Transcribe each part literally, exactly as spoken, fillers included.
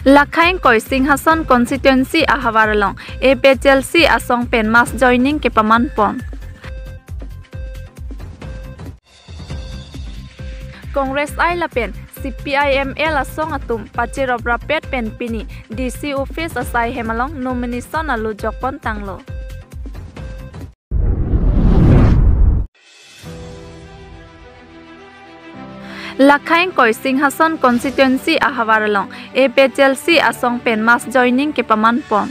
Lakhaing koi Singhason constituency ahavar along A P H L C asong pen mass joining kepaman pon. Congress I lapen C P I M L asong atum pacherop rapet pen pini D C office asai hem along nomination alo jokpon tanglo. Lakhaing koi Singhason constituency ahavar along A P H L C asong pen mass joining kepaman pon.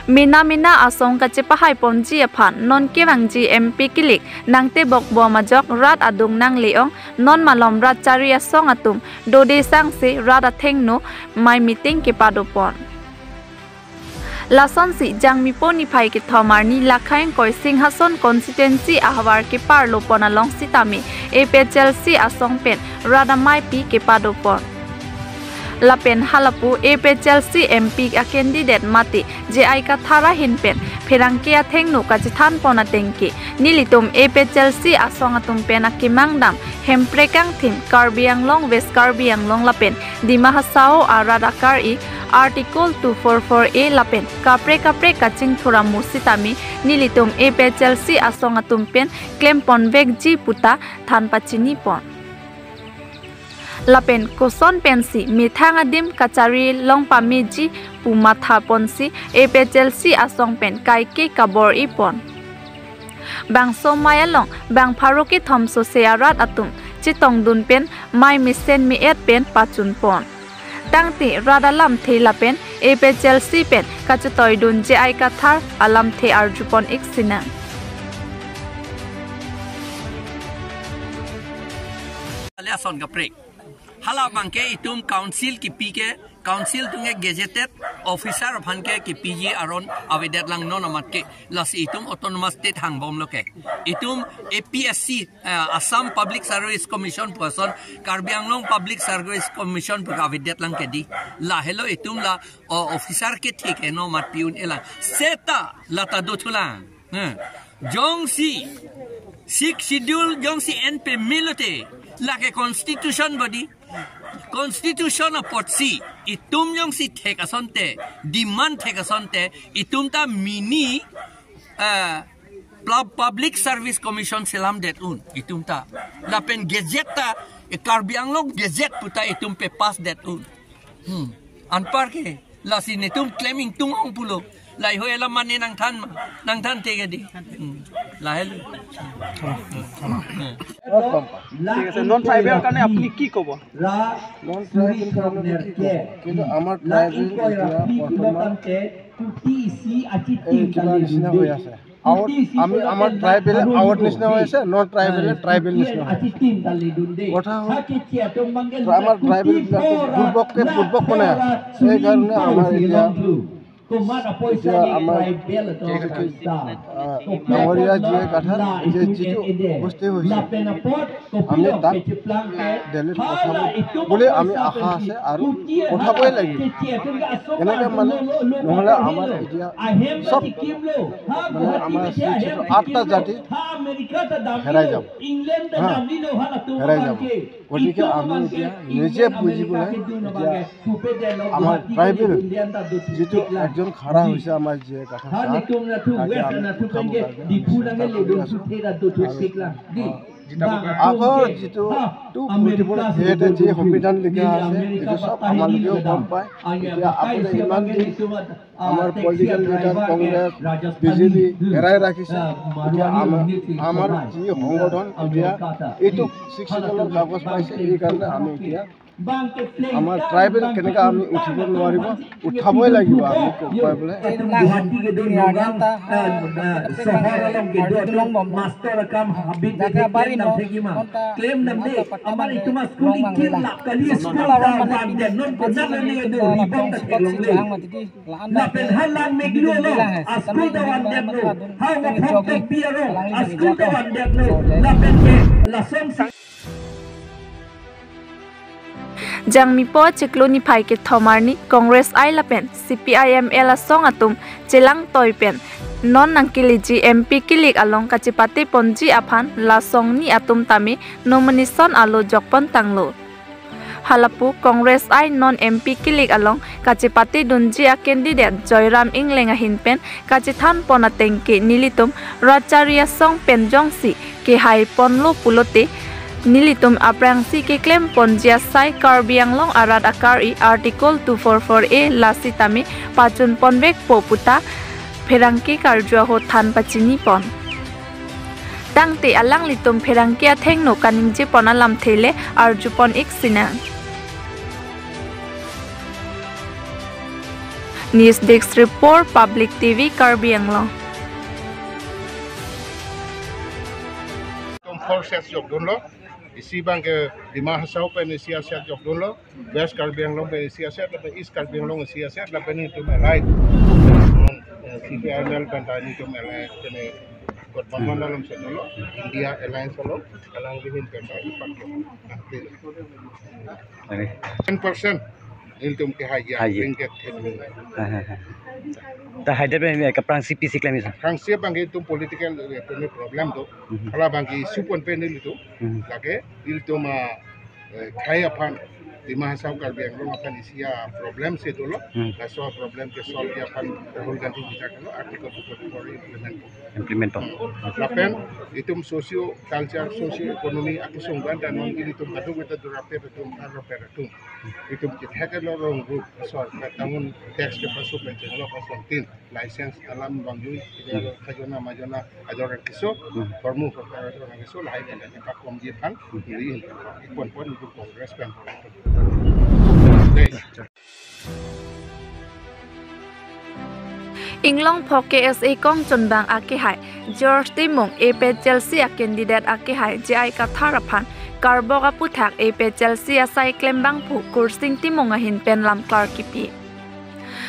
Mina mina asong kachepahai ponji aphan non kevangji M P kilik nangtebok bom ajok rat adung nangle-ong non malom rat chari asong atum dode sangse rat athengno mei meeting kepado pon. Lasonsi Jangmipo niphai kethom arni Lakhaing koi Singhason constituency ahavar keparlo pon along sitame A P H L C asong pen rat amei pi kepado pon. Lapen halapu A P H L C M P a candidate mate J I Kathar ahin pen pherangke athengno kachethan pon ateng ke nelitum A P H L C asong atum pen akemang dam Hemprek angthim Karbi Anglong, West Karbi Anglong lapen Dima Hasao arat akar-i Article two four four A lapen kaprek kaprek kachingthur amo sitame nelitum A P H L C asong atum pen klem ponvekji puta than pachini pon. Lapen koson pensi methang adim kachari long pameji pu matha ponsi A P H L C asong pen kaike kabor-i pon. Bangso mei along bang pharo kethom sose arat atum chetongdun pen mei mesen me-et pen pachun pon. Tangte rat alamthe lapen A P H L C pen kachetoidun J I Kathar alamthe arjupon ik sinang. Ale ason kaprek. Hala abangke itum council kipi ke, council atum ke gazetted officer aphan ke kipiji aron avedet lang non amat ke. Lasi itum autonomous state hangbomlo ke. Itum A P S C, eh, Assam Public Service Commission pu ason, Karbi Anglong Public Service Commission pu avedet lang ke di. Lahelo itum la, o, officer kethe ke non amat pi un-e lang. Seta lata dothulang. Hmm. Jongsi Sixth Schedule jongsi en pemelo te, lake constitution body. Constitution apotsi itum jongsi thek asonte, demand thek asonte, itum ta mini, eh, pla-, Public Service Commission selamdet un, itum ta. Lapen gazette ta, eh, Karbi Anglong Gazette puta itum pe pass det un. Hmm. Anpar ke, lasi netum klem ingtung ong pulo. Lahei alam mane nangthan ma, nangthan theke di. Hmm. Lahelo. ঠিক আছে, non tribal কাৰণে আপুনি কি ক'ব? Non tribal কাৰণে কি ক'ব? কিন্তু আমাৰ ট্ৰাইবেল এতিয়া বৰ্তমান এই কিবা নিচিনা হৈ আছে। আউট, আমি, আমাৰ ট্ৰাইবেল আউট নিচিনা হৈ আছে, নন ট্ৰাইবেল ট্ৰাইবেল নিচিনা হৈ আছে। কথা হ'ল, আমাৰ ট্ৰাইবেল বিলাকক বুৰ্বকে বুৰ্বক বনাই আছে। সেইকাৰণে আমাৰ এতিয়া, এতিয়া আমাৰ, আহ, ডাঙৰীয়া জি আই কাথাৰ যে যিটো উপস্থিত হৈছে, আমি তাক দিল্লীত পঠাব বুলি আমি আশা আছে আৰু পঠাবই লাগিব। এনেকে মানে নহ'লে আমাৰ এতিয়া চব মানে আমাৰ আঠটা জাতি হেৰাই যাব, হা, হেৰাই যাব। গতিকে আমি এতিয়া নিজে বুজিবলৈ এতিয়া আমাৰ ট্ৰাইবেল যিটো একজন খাৰা হৈছে আমাৰ জি আই কাথাৰ ছাৰ, তাকে আমি উঠাব কাৰণে আমি চেষ্টা কৰি আছোঁ। আৰু আগৰ যিটো টু ফৰ্টি ফ'ৰ এ তে যি সংবিধান লিখা আছে, এইটো চব আমালোকেও গম পায়। এতিয়া আপুনি ইমান দিন আমাৰ political leader Congress, B J P এৰাই ৰাখিছে। এতিয়া আমাৰ, আমাৰ যি সংগঠন এতিয়া এইটো ছিক্স শ্বিডিউলৰ কাগজ পাইছে, এইকাৰণে আমি এতিয়া আমাৰ ট্ৰাইবেল কেনেকে আমি উঠিব নোৱাৰিব, উঠাবই লাগিব আমি, কৈ পেলাই। Lapen halang meglo lo, a-school ta vandetlo. Hang aphong tokpi arong, a-school ta vandetlo. Lapen ke lason si Jangmipo chiklo niphai kethom arni Congress I lapen C P I M L asong atum chelang toi pen non nangkeleji M P kilik along kachepate ponji aphan la songni atum tame nomination alo jokpon tanglo. Halapu Congress I non M P kilik along kachepatedunji a candidate Joyram Engleng ahin pen kachethan pon ateng ke nelitum Rachari asong pen jongsi kehai ponlo pulote nelitum aphrangsi keklem ponji asai Karbi Anglong arat akari Article two four four A lasi tame pachun ponvekpo puta pherangke karju ahut than pachini pon. Tangte alanglitum pherangke athengno kaningje pon alamthe le arju pon ik sinang. News Desk Report, Public T V, Karbi Anglong. Itum four set jokdunlo. Isi abangke Dima Hasao pen isi a set jokdunlo. West Karbi Anglong pen isi a set, lapen East Karbi Anglong isi a set, lapen itum allied, eh, C P I M L pen ta itum allied, pen Government along set dolo, India Alliance along, alangli ahin pen ta ipak lo. Nah, clear. Ini. Ten percent. Itum kehai ya, Hai ya. Ringgit ten million. Ha, ha, ha. Ta haida pen, eh, aphrangsi pisi klem isi. Aphrangsi abangke itum political, eh, punya problem do. Mhm. Hala abangke issue pon pen itum. Mhm. Lake itum, ah, eh, khei aphan, Dima Hasao Karbi Anglong aphan isi a problem si dolo. Hmm. Laso problem ke solve aphan Rahul Gandhi bijak lo, Article two forty-four implement. Implement po. Hmm. Lapen itum socio culture, socio economy akesung banta non itum kadokave ta durapet atum, arlo per atum. Itum kithek lo wrong group, so, tangun tax ke pasu pen chenglo pasu tin. License alam bang jui, ide lo kajona majona, ajor kiso, Hmm. formu perkara ajor kiso, lahai kan dapat pakomji aphan, Hmm. Iri, ipon pon itum Congress pen. Dei. Inglongpho K S A kongchunbang akehai George Timung, A P H L C a candidate akehai J I Kathar aphan karbok aputhak A P H L C asai klembangphu Kursing Timung ahin pen lamklar kipi.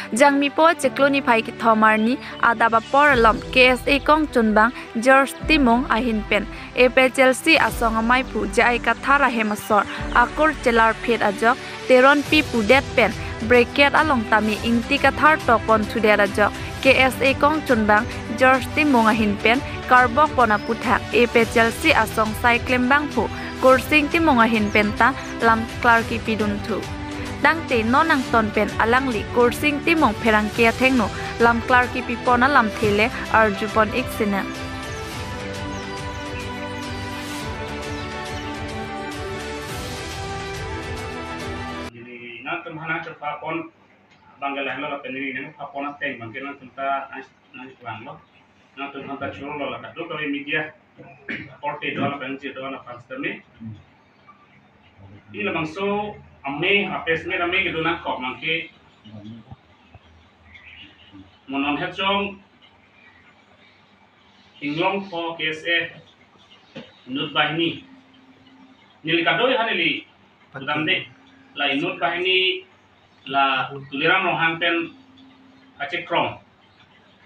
Jangmipo chiklo niphai kethom arni adap apor alom K S A kongchunbang George Timung ahin pen A P H L C asong amaiphu J I Kathar ahem asor akur chelarphit ajok Teronpi pudet pen bracket along tame Ingti Kathar tok pon thudet ajok K S A kongchunbang George Timung ahin pen karbok pon aputhak A P H L C asong sai klembangphu Kursing Timung ahin pen ta lamklar kipidunthu. Tangte non angton pen alangli Kursing Timung pherangke athengno lamklar kipi pon alamthe le arju pon ik sinang. Neli nangtum aphan nangchepha pon abangke lahelo lapen neli nangpha pon ateng abangke nangtum ta nang, nanglang lo. Nangtum aphan ta choro lo la kadokave media korte do lapen je do la fans tame. Ini labangso ame, apes me ame kedo nangkok abangke mo non hechong Inglongpho K S A Inut Bahini. Neli kadoi aphan neli pudamde. La Inut Bahini la Tuliram Ronghang pen kachekrom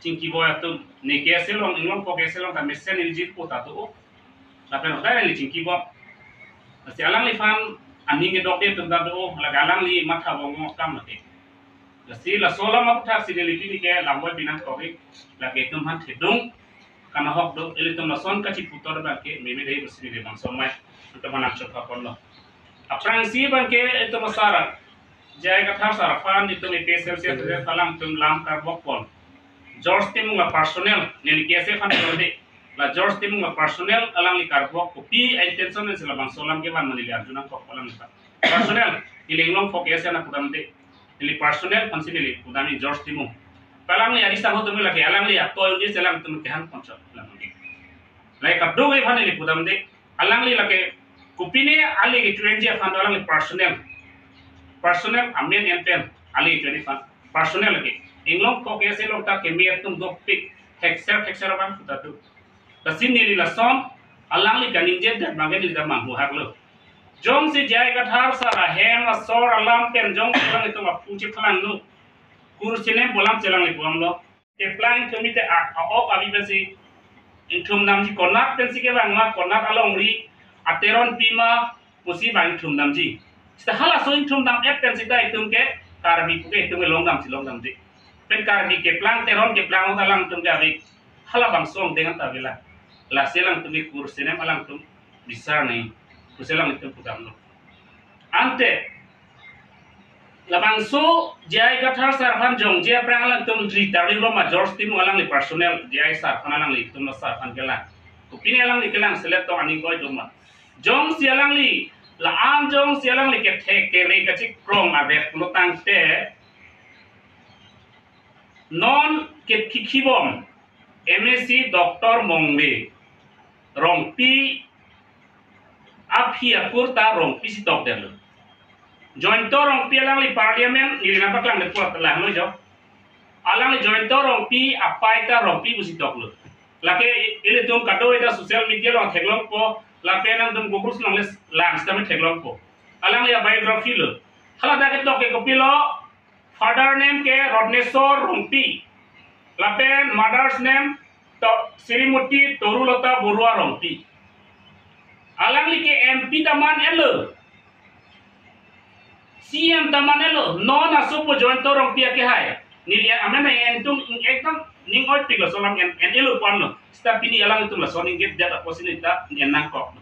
chingki boi atum. Ne K S A along, Inglongpho K S A along ta mesen neli jit po ta do. Lapen hotai neli chingki boi. Lasi alangliphan aning kedokde atum ta do. Lake alangli matha bong akam lake. Lasi laso alam aputhak si neli pini ke lam boi pinang kori, lake itum aphan thedung kanahok do, ilitum lason kachiputor abangke meme dei pusi neli bangso amei itum aphan nangchepha pon lo. Aphrangsi abangke itum asar, J I Kathar sar aphan itum A P H L C atum alangtum lam karbok pon. George Timung a personal, neli K S A aphan pon de, la George Timung a personal alangli karbok kopi intention si labangso alam kevan ma neli arju nangkok alangliphan. Personal, neli Inglongpho K S A aphan pudamde. Neli personal aphansi neli pudamji George Timung. Alangli ari sang ho tumi lake, alangli atoi unji si alangtum kehang ponchot alam lake. Lahai kadokave aphan neli pudamde. Alangli lake kopine ali kecho-enji aphan do, alangli personal. Personal amen en pen ali kecho-enji aphan. Personal lake. Inglongpho K S A along ta keme atum dopik. Thekser thekser abang puta do. Lasi neli lason alangli kaningjedet abangke neli ta manghu hak lo. Jongsi J I Kathar sar ahem asor alam pen jongsi alanglitum aphu cheplang nu, Kursing Timung pu alam si alangli pu-am lo. Keplang ingthum te a, a-ok avi pensi ingthum damji, konat pensi kevang ma, konat alongri a Teronpi ma pusi abang ingthum damji. Seta halaso ingthum dam-et pen seta itum ke Karbi pu ke itum ke longdam si longdamde. Pen Karbi keplang, Teron keplang ahut alangtum ke ave. Halabangso angdeng anta ave la. Lasi alangtum ke Kursing Timung alangtum bisar nangji pusi alangtum pudam lo. Ante Labangso J I Kathar sir aphan jongje aphrang alangtum ri tarlilo ma George Timung alangli personal J I sir aphan alanglitum sir aphan kelang. Kopine alangli kelang selet tong aning koi doma. Jongsi alangli, la-an jongsi alangli kethek kere kachikrong avet pulotangte, non kephikhibom M A C Doctor Mongve Rongpi aphi akur ta Rongpi si tokdetlo. Jointo Rongpi alangli parliament neli nangpaklang de puat lahlo jo. Alangli Jointo Rongpi apai ta Rongpi pusi toklo. Lake ilitum kadokave ta social media along theklongpo, lapen nangtum Google along le lang sitame theklongpo. Alangli a-biography lo. Hala dak ketok ke kopilo, father name ke Rotneswar Rongpi. Lapen mother's name to Srimati Torulata Borua Rongpi. Alangli ke M P ta man-etlo, C M ta man-etlo, non asopo Jointo Rongpi akehai. Neli amen entum ekdom ning oipik laso alam en, en-etlo ponlo. Seta pini alangtum laso ning get jat apotsi neli ta en nangkok.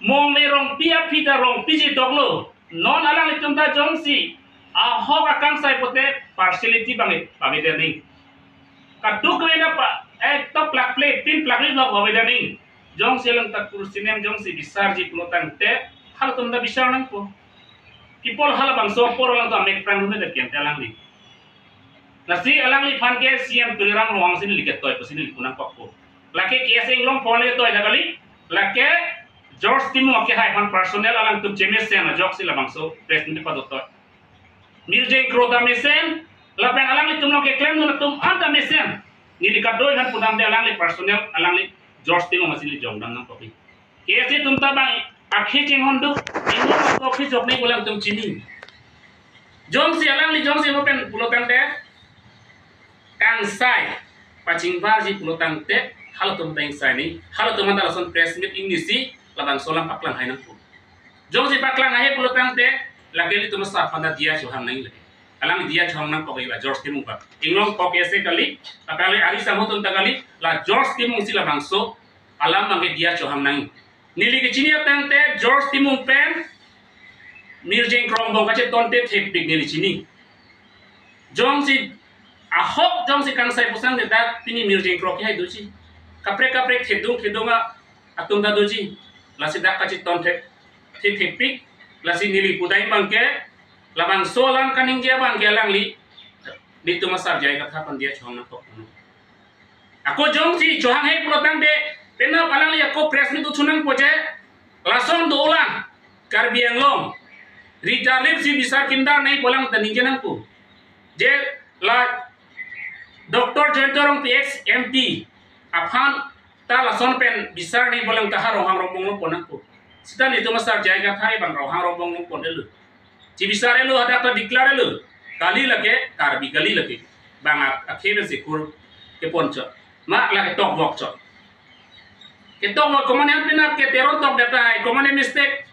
Mongve Rongpi aphi ta Rongpi si toklo. Non alanglitum ta jongsi ahok akangsai pote partiality bang pavedet nangji. Kadokave ta pa, eh, to plak ple, pin plak ri lok pavedet nangji. Jongsi alang ta kursi nem jongsi bisarji pulotangte, halatum ta bisar nangpo. Kipul halabangso apor alangtum amek prang dun det kente alangli. Lasi alangliphan ke C M Tuliram Ronghang si neli ketoi pusi neli pu nangkokpo. Lake K S A Inglong pon le toi ta kali, lake George Timung akehai aphan personal alangtum chemesen ajoksi labangso press meet padotoi. Mirjeng Kro ta mesen, lapen alanglitum along keklemdun atum anta mesen. Neli kadoi aphan pudamde alangli personal, alangli George Timung masi neli jongdam nangkokji. K S A atum ta bang akhei chinghon duk, ingno ko khi jok nangji pu alangtum chini. Jongsi alangli jongsi mo pen pulotangte, kangsai pachingbarji pulotangte, halatum ta ingsai nangji, halatum anta lason press meet ingnisi labangso alam paklang hai nangpo. Jongsi paklang hai pulotangte, lake ilitum sir aphan ta diya chohang nangji lake. Alang diya chohang nangkokji la George Timung aphan. Inglong kok ese kali, akali ari samho atum ta kali, la George Timung si labangso alam bangke diya chohang nangji. Neli kechini atangte George Timung pen Mirjeng Kro angbong kachetonte thepik neli chini. Jongsi ahok jongsi kangsai pusang de dak pini Mirjeng Kro akehai doji. Kaprek kaprek thedung thedung a atum ta doji. Lasi dak kacheton the, the thepik, lasi neli pudai bangke, labangso alam kaningje bangke alangli, nelitum asar J I Kathar aphan diya chohang nangkok. Ako jongsi chohang hai pulotangte, penap alangli ako press meet uthunang poje, lason dolang, Karbi Anglong. Ri tarlip si bisar kindar nangji pu alang ta ningje nangpo. Je la Doctor Jointo Rongpi ex M P aphan ta lason pen bisar nangji pu alang ta ha Ronghang Rongbong along pon nangpo. Seta nelitum asar J I Kathar bang Ronghang Rongbong along pondetlo. Chibisar-etlo, hadak ta declare-etlo. Kali lake, Karbi kali lake. Bang ak, akhei pensi kur kepon chot. Ma lake tokvok chot. Ketokvok komat penap ke Teron tokdet tai, komat mistake.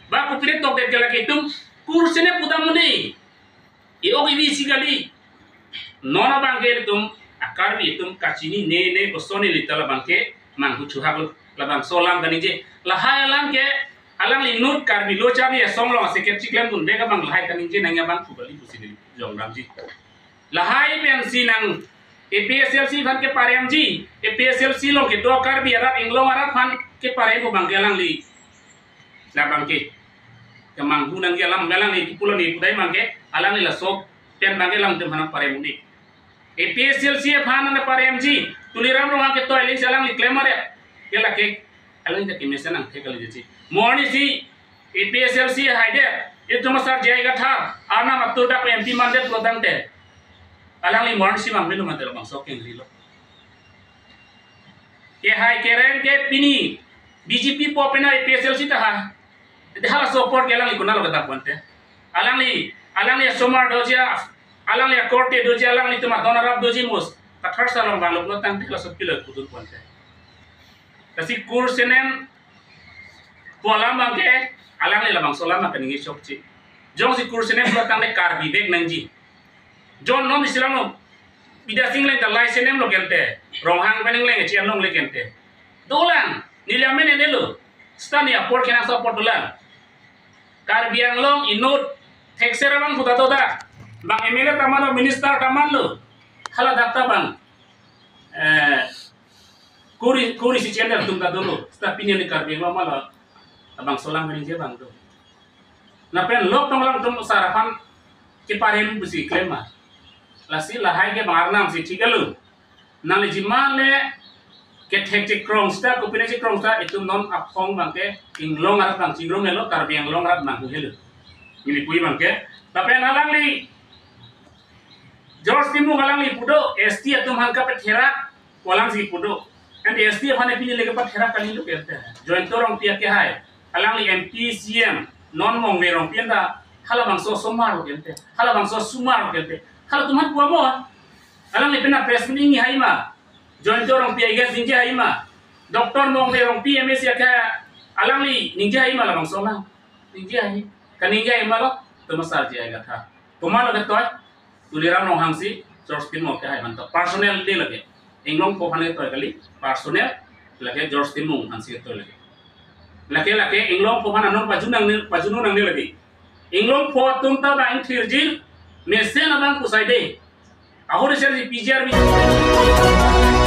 Ba kopine tokdet ke lake itum kursi ne pudam un-e. E-ok evi si kali. Non abangke itum, a Karbi atum kachinine ne koson neli ta labangke manghu chohaklo, labangso alam kaningje. Lahai alam ke alangli inut Karbi Lo Charli Asong along aseket chiklemdunde ka bang lahai kaningje nangji abang pu kali pusi neli jongdamji. Lahai pensi nang A P H L C aphan keparemji, A P H L C along kedo Karbi arat, Inglong arat aphan keparem pu bangke alangli. Labangke kemanghu nangji alam alangli kipu lo ne pudai bangke, alangli laso pen bangke alangtum aphan parem un-e. A P H L C aphan nangparemji, Tuliram Ronghang ketoi aling si alangli klem aret. Ke lake, alangli ta kemesen nangthek kali ji. Mo arnisi A P H L C haidet, itum asar J I Kathar, Arnam atur dak M P mandet pulotangte, alangli mo arnisi mang menu mandet labangso kengrilo. Kehai kereng ke pini B J P po pena A P H L C ta ha. Ete halaso apor ke alangli konatlo kedam pulote. Alangli, alangli asomar doji, alangli akorte doji, alanglitum adon arap doji mus. Kathar sir along bang lo pulotangte halaso pilo kudun pulote. Lasi kursi nem pu alam bangke, alangli labangso alam bangke ningje chokche. Jongsi kursi nem pulotangte Karbi vek nangji. Jon non isi alam lo, Bidya Sing Engleng ta lai si nemlo kente, Ronghang pen Engleng echi anlongle kente. Dolang, neli amen en-etlo, seta neli apor kenangsot apor dolang. Karbi Anglong inut thekser abang puta to dak. Bang M L A ta manlo, minister ta manlo. Hala dak ta bang. Eh, kuri, kuri si chender tum ta dolo. Seta pini ni Karbi Anglong malo. Labangso alam ningje abang do. Lapen lok tong lang tum sar aphan keparim pusi klem ma. Lasi lahai ke bang arnam si thik alo. Nangli jima le kethek chekrong seta, kopine chekrong seta, itum non aphong abang ke Inglong arat abang chingrum elo, Karbi Anglong arat abang helo. Neli pu abang ke. Lapen alangli George Timung alangli pu do, S T atum aphan kapatherak, alang si pu do. And S T aphan pini le kapatherak kali lo kente. Jayanta Rongpi akehai. Alangli M P, C M, non Mongve Rongpi anta, halabangso osomar lo kente. Halabangso osomar lo kente. Halatum aphan pu amo. Alangli pina press meet ningje hai ma. Jayanta Rongpi, I guess, ningje hai ma. Doctor Mongve Rongpi M A C akehai, alangli ningje hai ma labangso alam. Ningje hai. Kaningje hai ma lo, tomas arje hai katha. Komat lo ketoi, Tuliram Ronghang si George Timung akehai aphan to. Personal de lake. Inglongpo aphan ketoi kali, personal lake George Timung aphan si ketoi lake. Lake lake Inglongpo aphan anong pajun nangne, pajun nangne lake. Inglongpo atum ta bang thirjin, mesen abang kusai de. Ahori ser si P G R B.